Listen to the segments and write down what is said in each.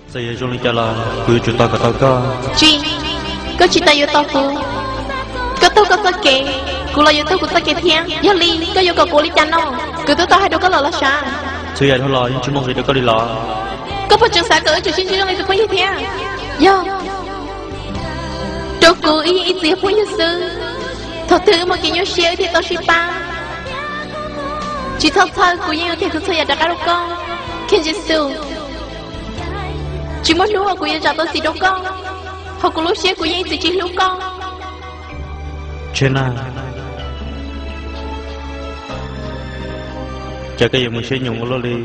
Txawm yog zoo li cas los kuv yuav tsum tos kom tau koj. Tsis, koj tsis tas yuav tos kuv. Koj taug koj txoj kev, kuv los yuav taug kuv txoj kev thiab. Yog li koj yuav kom kuv ua li cas no? Kuv twb tau hais rau koj lawm los sav. Txhua yam dhau los yeej tsis muaj nqis rau koj li los? Koj puas tseem xav kom wb tseem sib ntsib zoo li tus phooj ywg thiab? Yog, rau kuv wb yeej ib txwm yog phooj ywg xwb. Thaum twg wb muaj kev nyuaj siab wb thiaj tau sib pab. Tsis txhob txhawj, kuv yeej yuav them txhua yam rov qab rau koj. Kheej Yexus, tsis muaj hnub uas kuv yuav zam tau txim rau koj, hos kuv lub siab kuv yeej ib txwm tsis hlub koj. Tsheb na, cas koj yuav mus siab nyoos ua luaj li?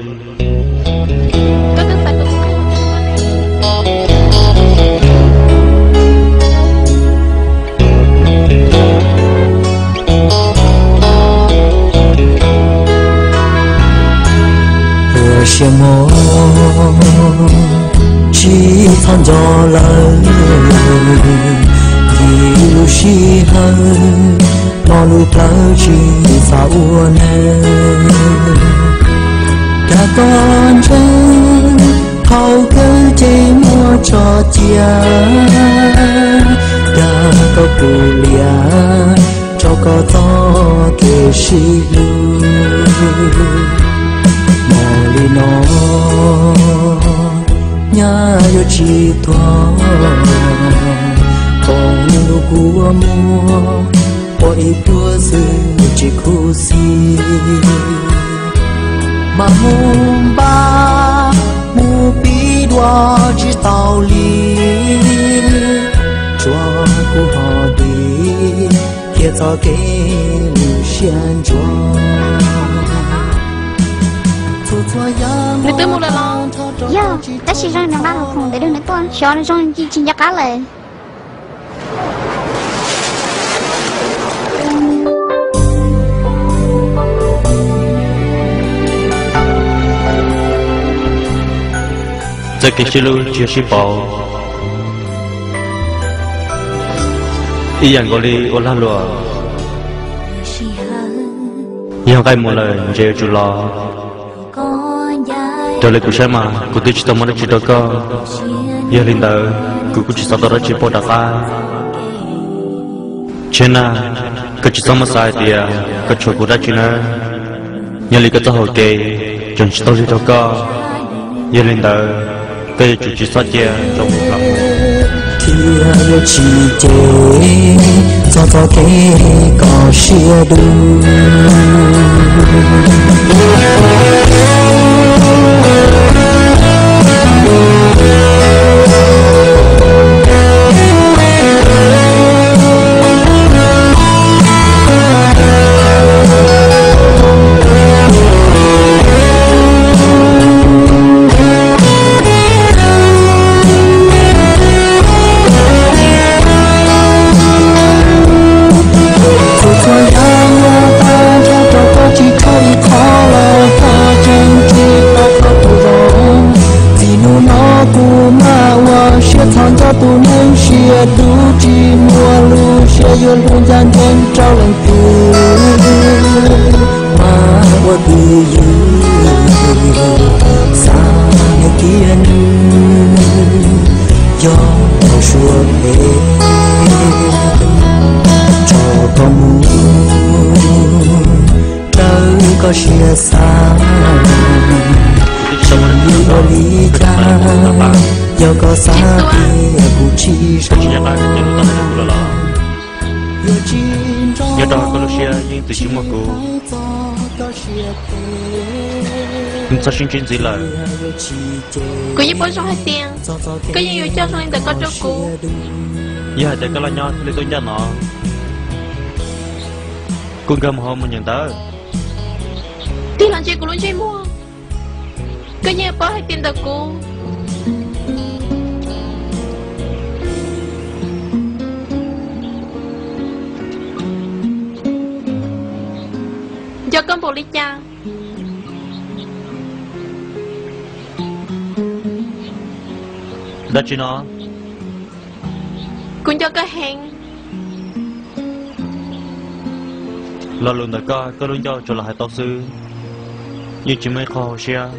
Ua siab mob tsis txhob nco lawm, vim lub sij hawm mo lub plawv tsis xav ua neeg. Dag koj ntseeg thaum kawg ces muaj tso cia, dag koj puas liam rau koj txoj kev sib hlub. Mas li no nyab yuav tsis tuag, koom lub kua muag ua ib pluag xwb tsis khuv xim. Mas mus npaj mus pib dua tsis tau li, tsuas kuv ho dim thiab txoj kev lwj siab ntsuav. Nws twb mus lawm los? Yog, tab sis zoo nws nqa hauv khoom ntawd rau nws tuaj, xyov nws zoo tsis nco qab lawm. Txoj kev sib hlub tsis yog sib pauv, ib yam nkaus li ua lag luam. Yog nqaij mus lawm ntses yuav tsum los. Raws li kuv saib mas kuv twb tsis tau muab dab tsi rau koj, yog li ntawd kuv kuj tsis xav tau dab tsi pauj rov qab. Tsheb na, koj tsis txhob muab xav hais tias koj tshuav kuv dab tsi nawb. Nyob li koj txoj hau kev tseem tsis tau lig rau koj, yog li ntawd koj yuav tsum tsis txhob cia rau kuv los. Thiab yuav tsis ces txog txoj kev koj siab dub. Txhua txhua yam uas tag nrho rau koj tsis tshuav ib qho los koj tseem tsis tau koj tus zoo. Txij hnub no kuv mam ua siab txhob nco tus neeg siab dub tsis muaj lub siab yuav hlub ncaj ncees rau leej twg. Mas ua twj ywm xav hais tias nws yog tau suav phem, tso koj mus raws koj siab xav. Tsis ua li cas, yog koj xav tias kuv tsis zoo, nyob rau koj lub siab yeej tsis muaj kuv. Txhob sib ntsib ntxiv lawm. Kuv yeej paub zoo hais tias koj yeej yuav coj zoo li ntawm koj rau kuv. Yog hais tias koj los nyob thiaj li tuaj ncaj no, kuv nkag mus hauv mus nyeem ntawv. Tig los ntsia kuv lub ntsej muag, koj yeej paub hais tias ntawm kuv nco koj npaum li cas. Dab tsi no? Kuv nco koj heev. Lo lus ntawm koj, koj lub ncauj tsuas los hais tau xwb, yeej tsis muaj ib qho hauv siab.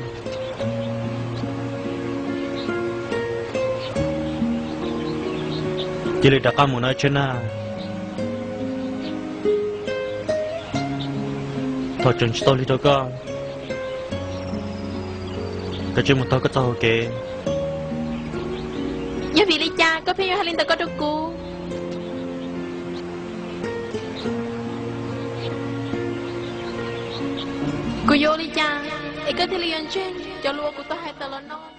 Cia li rov qab mus no Tsheb Nag. Thaum tseem tsis tau lig rau koj, koj cia li mus tog koj txoj hauv kev. Yog vim li cas koj pheej yuav hais li ntawd ko rau kuv? Kuv yuav ua li cas es koj thiaj li yuav ntseeg cov lus uas kuv tau hais tawm los no?